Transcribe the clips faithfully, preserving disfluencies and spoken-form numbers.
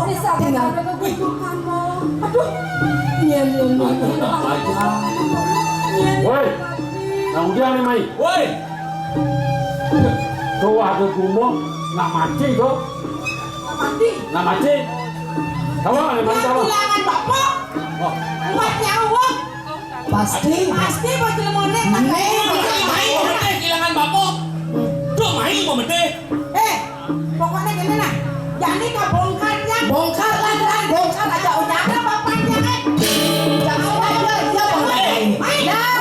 Wis sampun tinggal. Ada kebutuhan, Mo. Aduh. Yen, yen, yen. Woi, nang udah nih, Mai. Woi. Tuh ada gumo, nak mati tuh. Nak mati? Nak mati. Kamu ada mati apa? Kehilangan bapak. Oh. Buat nyawa. Pasti. Pasti bocil monek. Nih, mai mau medé kehilangan bapak. Duh, mai mau medé. Eh, pokoknya gini nah. Jadi kau bongkar ya. Bongkar lah, lah, bongkar aja udah ada bapaknya, eh. Jangan bongkar, ya bongkar ini. Mai. Nah.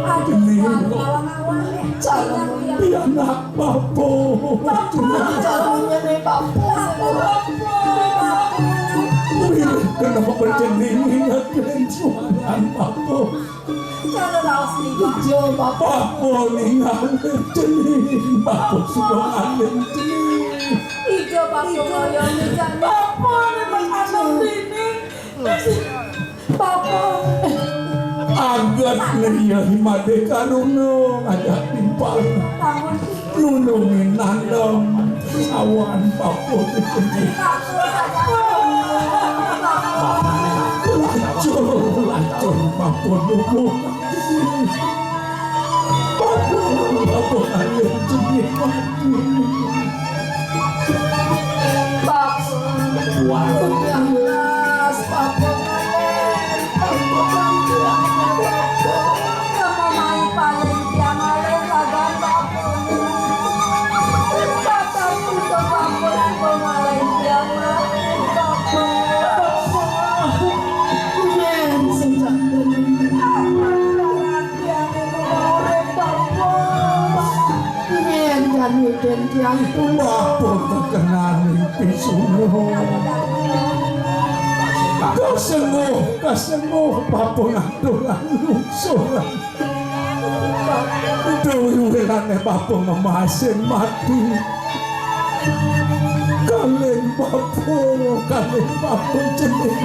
Aduh, Calon pianak bapa. Calon ngene bapa. Wih, kenapa berjening ingat dengan suaran bapa? Calon raos nih, Pak. Ijo bapa. Bapa ningal jening bapa suaran jening. Ijo bapa. Ijo bapa. Bapa nih, Mas, anak ini. Bapak. Agat niriyah made karuna ngajak timpal. Nulungin nandang sawan bapa. Lacur, lacur bapa nubuh. Bapa, bapa ayo jenih mati. Bapa. Wah. Yang las, Bapa. Bapa. Kamu main paling tiang oleh badan Bapa. Kata untuk Bapa, Bapa main tiang oleh Bapa. Men, senjata. Bapa, Bapa. Yen jan ngidin tiang tuwa. Bapa kekenan ing Pisuna. Kasengguh, kasengguh, bapa ngatur lungsur. Duh, wirane bapa ngemasin mati. Kalih bapa, kalih bapa jening.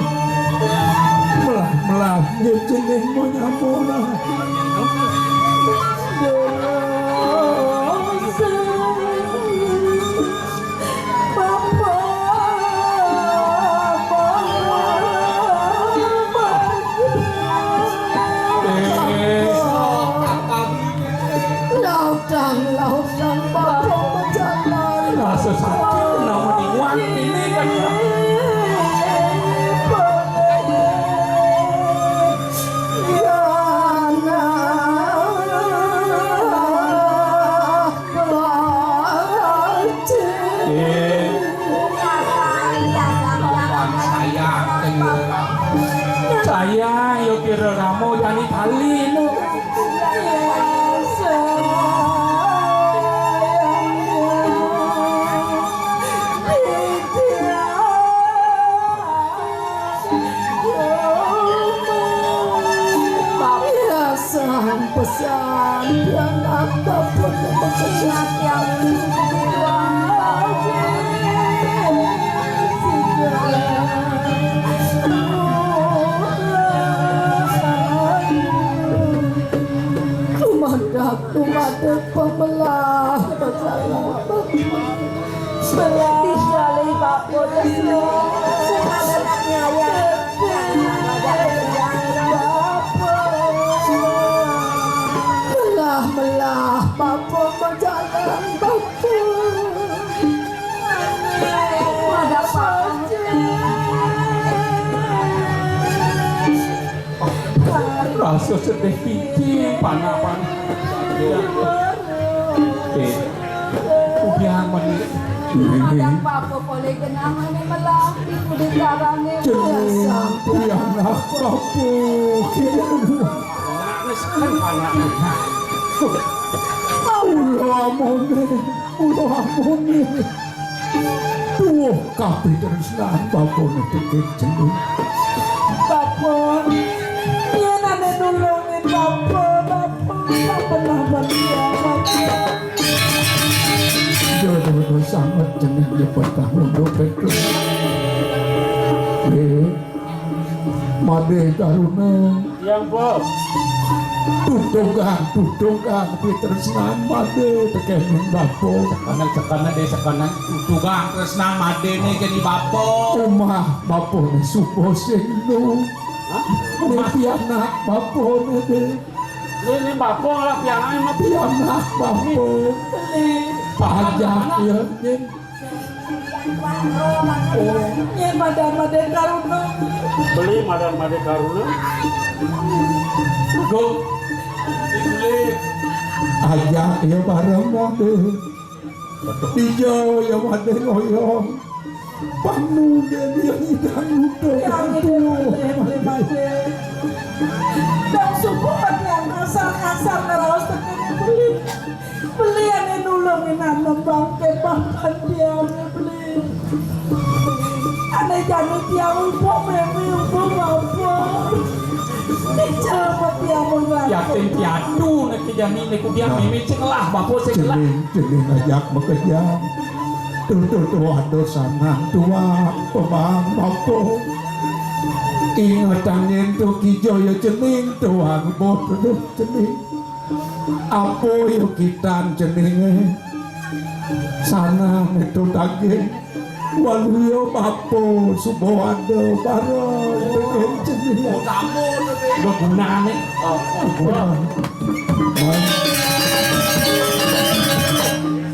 Melah-melah nggih jening menyamuna. Bapa, bapa, bapa. Eh. Lautang, lautang, bapa bejalan. Rasa sakit, nama niwan ini kan. Ya, nah. Eh. Sayang, sayang, yo kira ramo jani tali no. Sang pesan pianak bapa bekesan. Ingat yang Tumadak, tumadak pemelah. Tinggalin Pak Bodes, sing ada nak nyayang. Melah-melah, Pak Bodes, jalan, Pak Bodes. Ada apa? Rasa sedih iki, panak-panak. Eh, udah meni. Ada apa-apa boleh genangane melambi kudu karane. Jeneng pianak bapa. Wis kan panak. Kula amone, kula amone. Duh, kabeh tresnan bapane dikit jeneng. Bapa, yen ane nulungin bapa, bapa tak pernah berkiamat. Yo, yo, yo, sangat jeneng nyebut tahu, yo, betul. Eh, Madé Karuna. Yang, Bos. Tutugang, tutugang pitresnan Madé tekéning bapa. Sekenan, sekenan, Dé, sekenan. Tutugang tresnan Madéné jani bapa. Umah bapané suba sing nu. Hah? Né pianak bapané, Dé. Né, né bapa lah pianakné mah. Pianak bapa. Ajak ya, Nyén. Oh. Nyén madan Madé Karuna. Beli madan Madé Karuna. Go. Beli. Ajak ya bareng Madé. Dija ya Madé ngoyong. Pangmu dia dia nyidang lupa. Ya, Madé, Madé. Dong subuh yang kasar-kasar ngeraos tekéné beli. Beli ané nulungin ané bangké papan tiangé, beli. Ané jani tiang upa mémé upa bapa. Dicabut tiang mengganti. Yatim piatu né jani né ku tiang mémé cék ngelah bapa cék ngelah. Cening, cening ajak makejang. Tuh, tuh, tuh, ada sanang tuang pemang bapa. Ingetang nyén tuh kija ya cening tuang bapa tuh cening. Apa ya kitan ceningé? Sanang itu daging. Waluya bapa suba ada bareng daging cening. Begunané.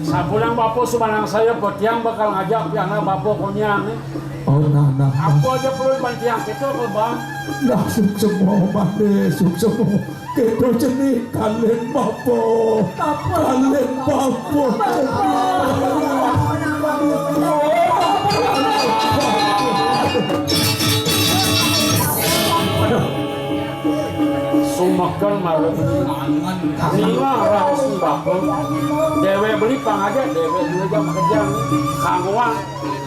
Sapulang bapa sumanang saya, tiang bakal ngajak pianak bapa konyang né. Oh, nah, nah, nah. Apa aja perlu ban tiang kéto, Bang? Nah, suksma, Bang, dé, suksma. Kéto cening kalén bapa. Kalén bapa. Aduh. Sumeken malu. Ningeh raos bapa. Déwék beli pang ajak, déwék dua jam kerja. Kanggoang.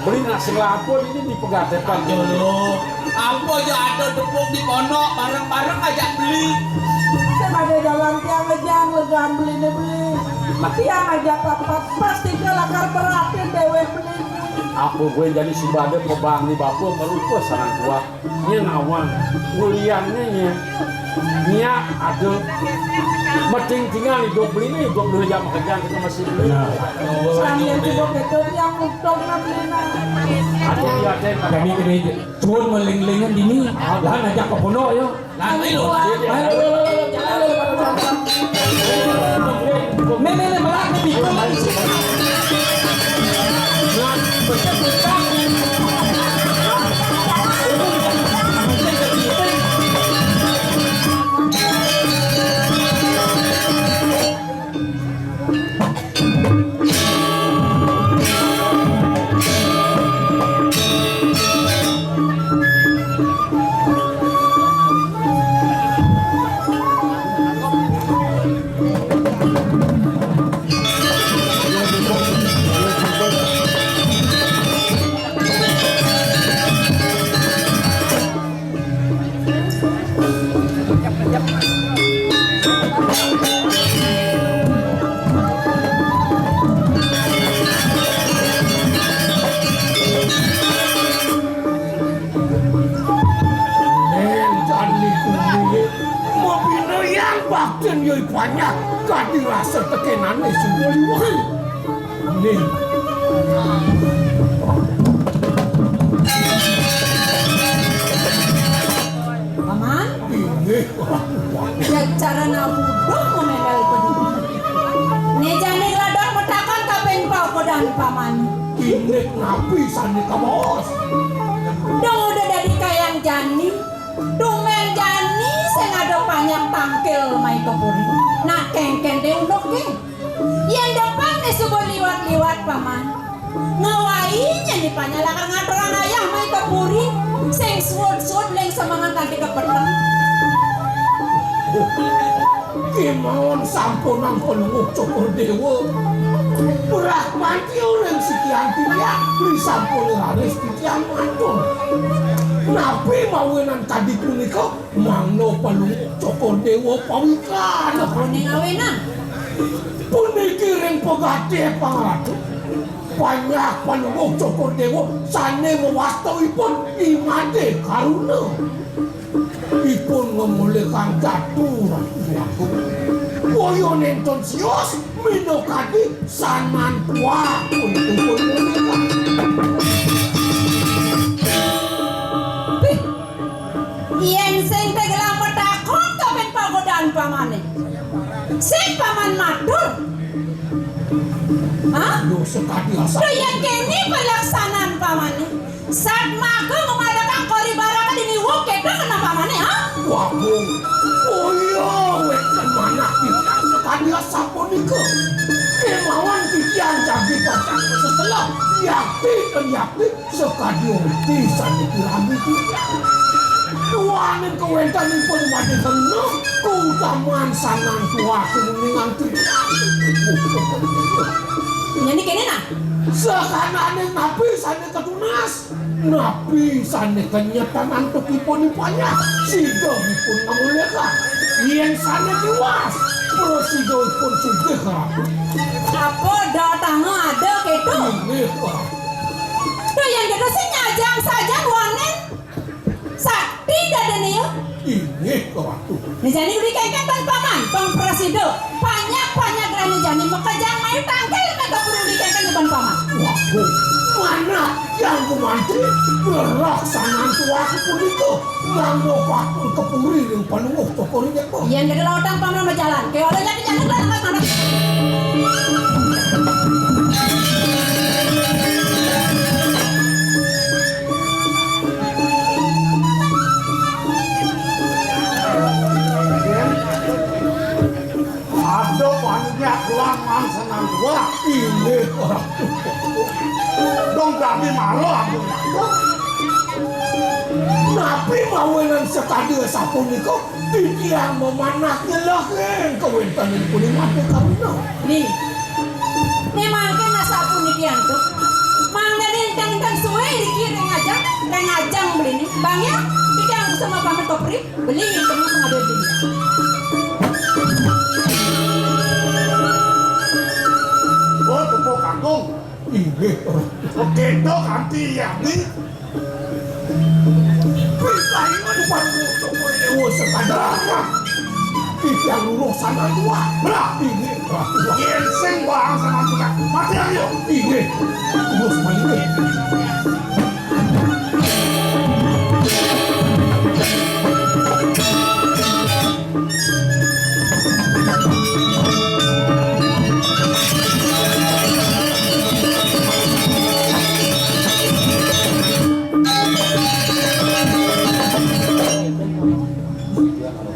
Beli nasi lapun ini di pegadekan. Aduh, apa aja ada tepuk di pondok, bareng-bareng ajak beli. Sing ada jalan tiang ngejang, legaan beliné beli. Tiang aja papat, pasti dia lakar beratin déwék beli. Apa gue jadi si badé pebang di bapa merupa sareng tua. Nyén nawang, ulianné nyén. Nya ada. Mending tinggal hidup beliné, hidup dulu jam kerja kita masih beli. Nah. Samian juga gitu, tiang utuh nang beliné. Ada dia, ada. Kami kena turun melinglingan dini. Lah ngajak ke pondok ya. Lah, ayo. Ayo. Nih, nih, nih, melak, nih, bingung lagi sih. Nén jani kuwi, mabinayang baktin yoi banyak kadi rasa tekenané sumber liwat. Nih. Paman? Inggih. Ya cara nabuduh ngemenel peduli. Né jani ladang metakon kaping paukudan paman. Inggih napi sané kamaos? Dong udah dadi kayang jani. Tumben jani sing ada panjak tangkil mai ka puri. Nak kéngkén dé unduk ké. Yén depan né suba liwat-liwat, Paman. Ngawahi nyén di panyalakar ngaturang ayah mai ka puri, sing suud-suud ling semengan kanti ka peteng. Kémaon sampunang Palungguh Cokor Déwa. Brahmanti ring sikian titiang, risampun raris titiang matur. Napi mawinan kadi punika? Mangda Palungguh Cokor Déwa pawikan. Apa ning awinan? Puniki ring pagatihe pangratu. Panjak Palungguh Cokor Déwa sané mawasta ipun I Madé Karuna. Ipun ngemulihang Datu Ratu Agung. Boya nénten sios, minakadi sanan tuah pun ipun mulihang. Pih, yén sing tegelang petakon kapin pagodan pamané. Sing paman matur. Hah? Duh, sakadi asa. Duh, yén kéné pelaksanaan pamané. Satmaka mamadakang kori baraka dini wong kéto kena pamané, ha? Waduh. Oh iya, wénten manah titiang sakadi asapunika. Kémaon titiang jagi pacang seselah yakti dan yakti sakadi orti sané piragi titiang. Duaning kawéntenipun madé kena kautaman sanan tuah kuning titiang. Nyani kéné nah. Sakananing napi sané katunas? Napi sané kenyet antuk ipun ipanyah, sida ipun ngamulihang. Yén sané tiwas, prasida ipun sugih, Ratu. Apa datanga ada kéto? Inggih, Ratu. Duh, yén kéto sing nyajang sajan wanen sakti dadané ya. Inggih, Ratu. Nah, jani uli kéngkén ban paman, pang prasida. Panyak-panyak rani jani makejang mayu tangkil mega puri uli kéngkén ban paman. Waduh, manah yang gumanti ngerak sanan tuaku punika. Mangga pakul kepuri ring panungguh tokori déwa. Yén gede lautang paman majalan. Kéwala nyaki jani lan mas manah. Ada panjak langan senang dua. Inggih, Ratu. Dong dadi malu aku. Napi mawinan sakadi sapunika? Titiang mamanah nyelehing kawéntenan puning mata karuna. Nih, nih mangkin asapuniki antuk. Mangdané énten-énten sué iriki ring ajang, ring ajang beliné. Bang ya, titiang kusuma pamit kopri, beli temu pengabe beli. Oh, tepuk kangkung. Inggih, Ratu. Oké, to kanti ya, di. Pitaingan pangucuk dewa sekadar. Titiang luluh sanan tuah. Belah. Inggih, Ratu. Yén sing barang sanan tuah. Mati ayo. Inggih. Terus malih.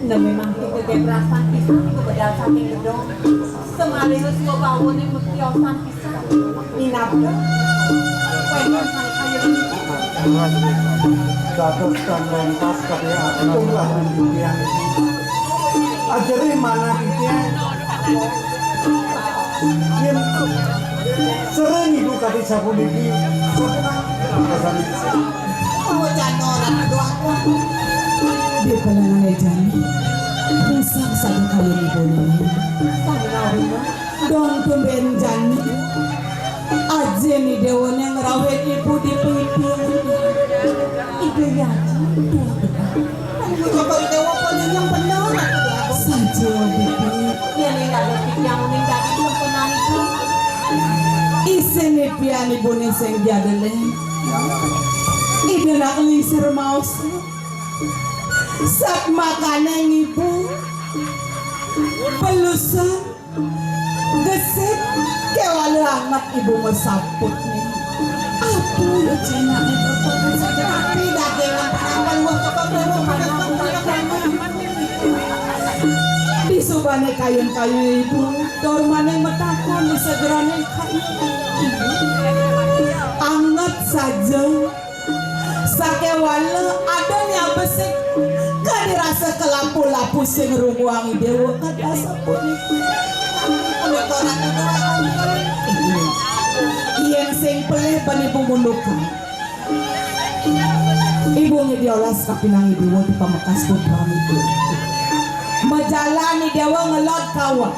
Nami mangkin gegebrasan pisan, kebedal saking gedong. Semaliha swabawané mekiosan pisan. Inapké? Wénten sané kaya niki. Dados tan lentas kadé atung lah titiang. Ajerih manah titiang. Yén sering ibu kadé sapuniki, sapunang rasane. Mau jano ratu doang. Di penangan jani. Pusang satu kali ibu nini. Sang rawina. Dong tumben jani. Ajin Ida Déwa ngrawit ibu di pipi. Ida Yaji tua benar. Ibu coba Ida Déwa paling yang benar. Saja, Bibi. Yén ing dados titiang uning dadi sempenanipun. Isin pian ibuné sing diadelé. Ida nak lingsir maos. Sat makané ngibu. Belusan. Gesit, kéwala anget ibu ngesaput nih. Aduh, ya cina nih, bertemu saja tapi daging apa luwih cokot luwih pada. Di subane kayun-kayun ibu, dormane metakon di segerane kayun. Anget saja. Sakéwala ada nyabesik kadi rasa kelapu-lapu sing runguang Ida Déwa kada sapuniki. Yén sing pelih bani pemunduk. Ibu ngidiolas kapinang Ida Déwa di pamekas putrane. Majalan Ida Déwa ngelod kawan.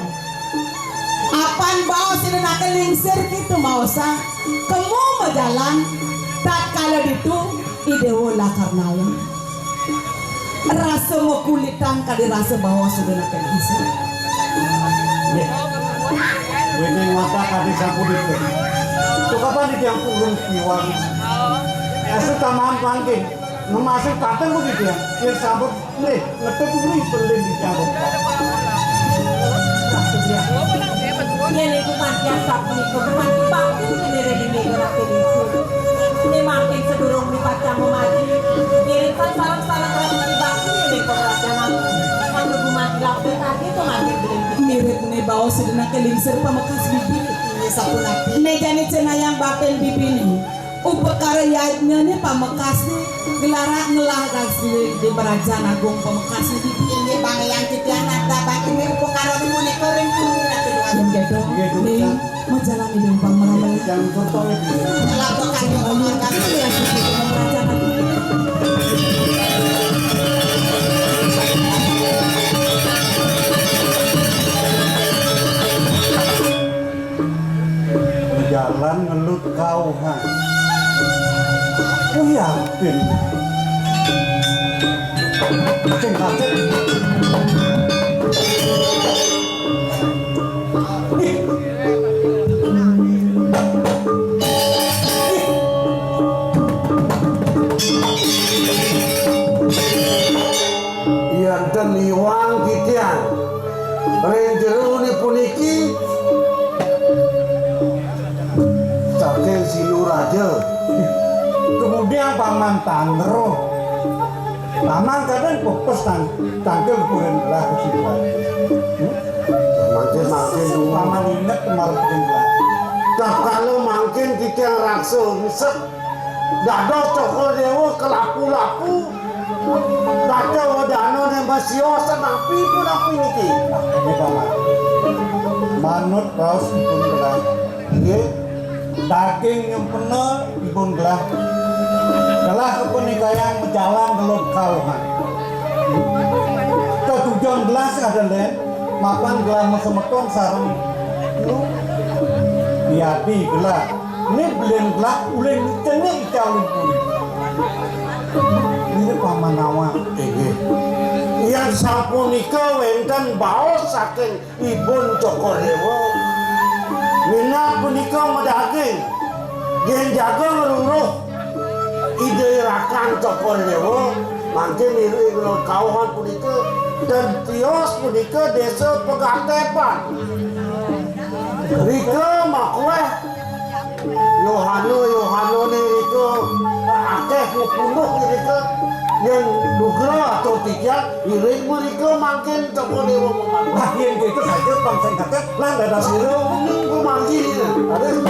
Apan baos Ida nake lingsir kitu maosan, kemu majalan, tatkala ditu Ida Déwa lakar nawan. Rasa makulitan kadi rasa baos ida nak isi. Nggih. Wénten watak kadi sampun itu. Tukapan di tiang purun piwang. Asa taman pangkin. Numasuk kateng ku di tiang. Yén sampun nggih, ngetut kuwi pelin di tiang. Yén iku mantian sapunika, manti bakti kene rene ora pelinsu. Ini mangkin sedurung mripatang memaji. Ngiring sareng-sareng ratu bakti ning pemerajanan. Kang lugu mati lapet ati to mati belin. Mirip ne baos sedenake lingsir pamekas bibi. Ini sapunapi. Ne jani cenayang batin bibine. Upakara yajnane pamekasne gelarak ngelah rasi di Perajan Agung pamekasne bibi. Inggih bang yang titiang nata bang ini upakara punika ring pun. Yen keto, Nggih, ning Tuan. Majalan ning pamrama. Jangan contoh ya. Lapokan yang pamekasne ya, Perajan Agung. Jalan ngelut kauhan. Oh, yakin. Sing kacet. Ih. Ih. Yen ten iwang titiang ring jerone puniki saking Sinuraja. Kemudian paman tangro. Paman kadang pepes tang tangkel kuren lah ke situ. Mangkin mangkin dulu. Paman inget kemarin kuren lah. Dah kalau mangkin titiang raksa ngesek. Dados Cokor Dewa kelapu-lapu. Kaca wedana ning besios napi pun api niki. Nggih, Paman. Manut raos ipun gelah. Nggih. Daging nyempena ipun gelah. Gelah kepenikayang majalan ngelut kauhan. Tetujon gelah sing ada len, mapan gelah masemeton sareng lu. Yadi gelah. Ini belin gelak uling cenik ical ibu. Ini pamanawan. Inggih. Yang sapunika wenten baos saking ibun Cokor Dewa. Minat punika medaging. Yen jaga ngruruh ide rakan Cokor Dewa, mangke milu ing kauhan punika dan tios punika desa Pegatepan. Rika makueh Yohana, Yohanane rika akeh mupuluh rika yen nugra atau titiang iring mrika mangkin Cokor Dewa memanggih. Lah yen gitu saja bangsa kakek lah dadah sira minggu manggi. Aduh.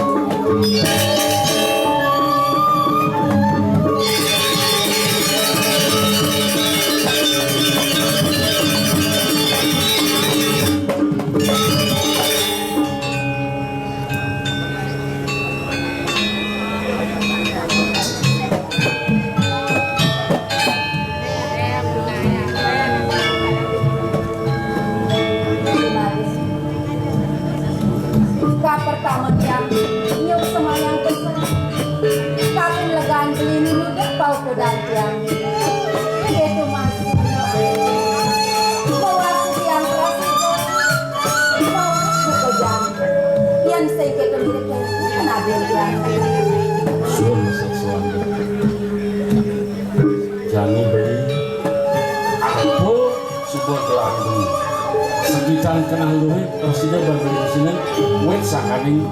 Kapertama tiang nyuk semayang kesel. Kaping legan beli minuda paukudan tiang. Itu mas. Mawar tiang prasida. Mawar pekerjaan. Yang sengke kemiri kena dia. Suwun sesuatu. Jani beli apa suba gelandu. Segitan kenang lurit, prasida bagi sini, wit sakaning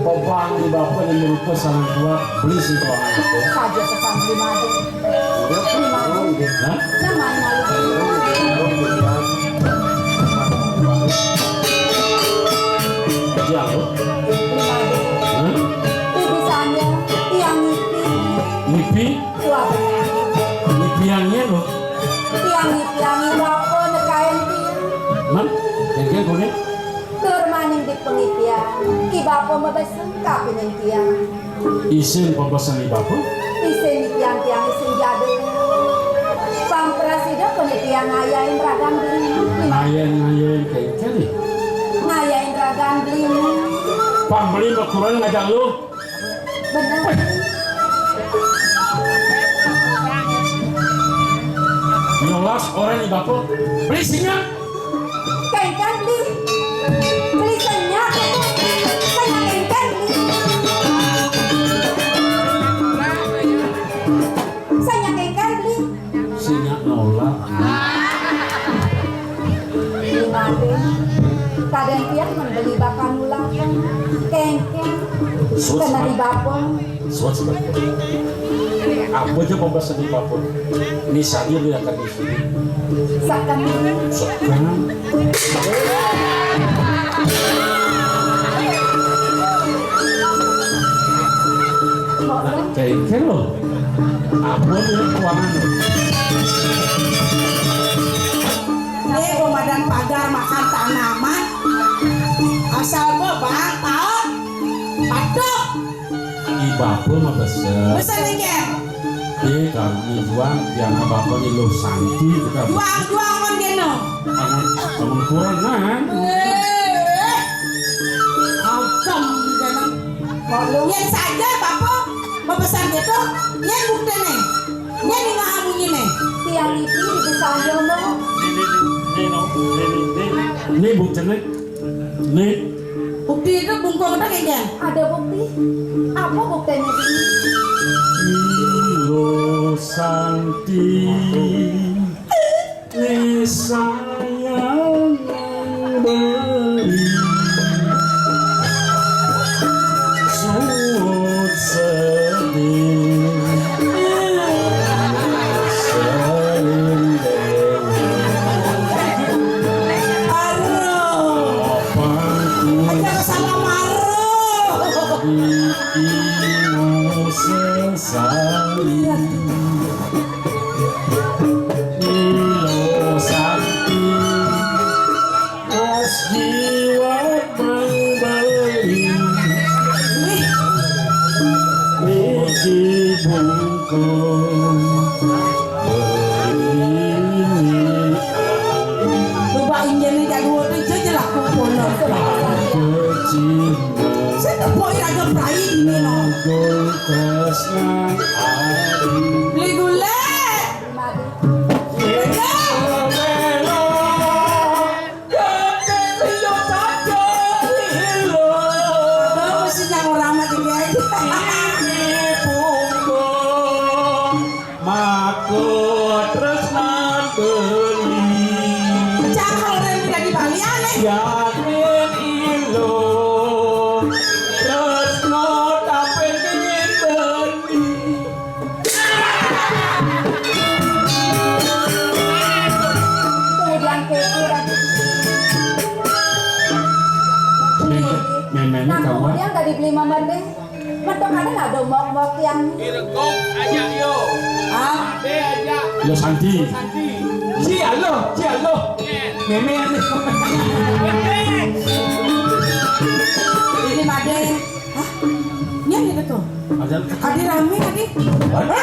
popang di bapa yang merupa salah kuat, beli sing kelawan apa. Saja pesan beli madu. Beli madu. Hah? Nama yang lalu beli madu. Siapa? Beli madu. Hah? Bibi saya, tiang ngipi. Ngipi? Wah, benar. Ngipi yang iya, loh. Tiang ngipi yang iya, bapa nekain tiang. Man, kengkeng kone? Tur maning di pengipian, ki bapa mabesen kapining tiang. Isin pabesen i bapa? Isin ngipian tiang isin jadu. Pang prasida kone tiang ngayain ragan beli. Ngayain, ngayain kengkeng, ya? Ngayain ragan beli. Pang beli makuran ngajak lu. Bener. Orang ni bapa. Beli singa. Kéngkén beli. Beli singa. Singa kéngkén beli. Singa kéngkén beli. Singa nolak. Gimana? Kadang dia membeli bakal nolak. Kéngkén. Suat kena di bapa. Suat, suat. Apa aja pembahasan di bapa? Ini saja lu yang akan Sekarang. Sekarang. Kéngkén lo. Apa dia keuangan lo? Ini komandan pagar makan tanaman. Asal bebang, paut, patuk. I bapa mah besar. Besar, Ken. Di kami juang, di anak bapa ni Luh Santi kita. Juang, juang, mon geno. Amun, amun kurang, nah. Eh. Agam, geno. Nyén saja bapa mah besar gitu. Nyén buktiné. Nyén di mana munyiné. Tiang itu di sana, no. Ini buktiné. Nih. Bukti itu bungkung tak, Ken? Ada bukti. Apa buktinya, Bi? Luh Santi. Ni sayang beli. Suut sedih. Saling dewa. Aduh. Aja salah marah. Ibu sesali. Ilo Santi. Pas jiwa membeli. Niki bungkung. Coba injene jadul téh, jé, jé laku pondok. Saya tepuk raja prai ini, no. Beli gulai. Aduh, sing yang orang mati, guys. Maka tresnan beli. Pecah kalau orang tidak dibalian, eh. Yakin ilo. Tresno tapi beli. Kemudian kecil. Memangnya kamu? Kemudian dari beli mama deh. Metu kadang ada mok-mok yang Diregok aja yo. Ah? Ade aja. Yo Santi. Santi. Si aloh, si aloh. Mémé nih. Ini Made. Hah? Ini ada tuh. Ada. Adi rame, Adi. Ada.